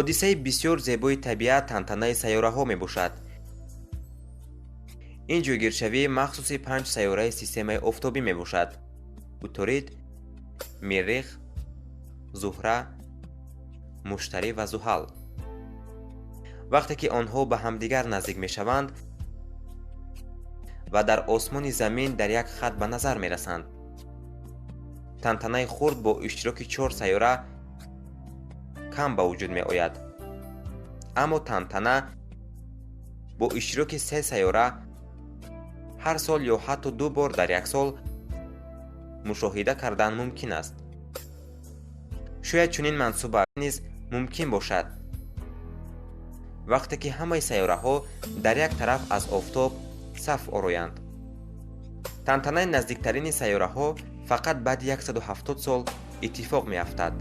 Ҳодисаи бисёр зебои табиат тантанаи сайёраҳо мебошад. Ин ҷойгиршавии махсуси панҷ сайёраи системаи офтобӣ мебошад: Уторид, Миррих, Зуҳра, Муштарӣ ва Зуҳал. Вақте ки онҳо ба ҳамдигар наздик мешаванд ва дар осмони Замин дар як хат ба назар мерасанд, тантанаи хурд бо иштироки чор сайёра кам ба вуҷуд меояд, аммо тантана бо иштироки се сайёра ҳар сол ё ҳатто ду бор дар як сол мушоҳида кардан мумкин аст. Шояд чунин мансуба низ мумкин бошад, вақте ки ҳамаи сайёраҳо дар як тараф аз офтоб саф ороянд. Тантанаи наздиктарини сайёраҳо фақат баъди 170 сол иттифоқ меафтад.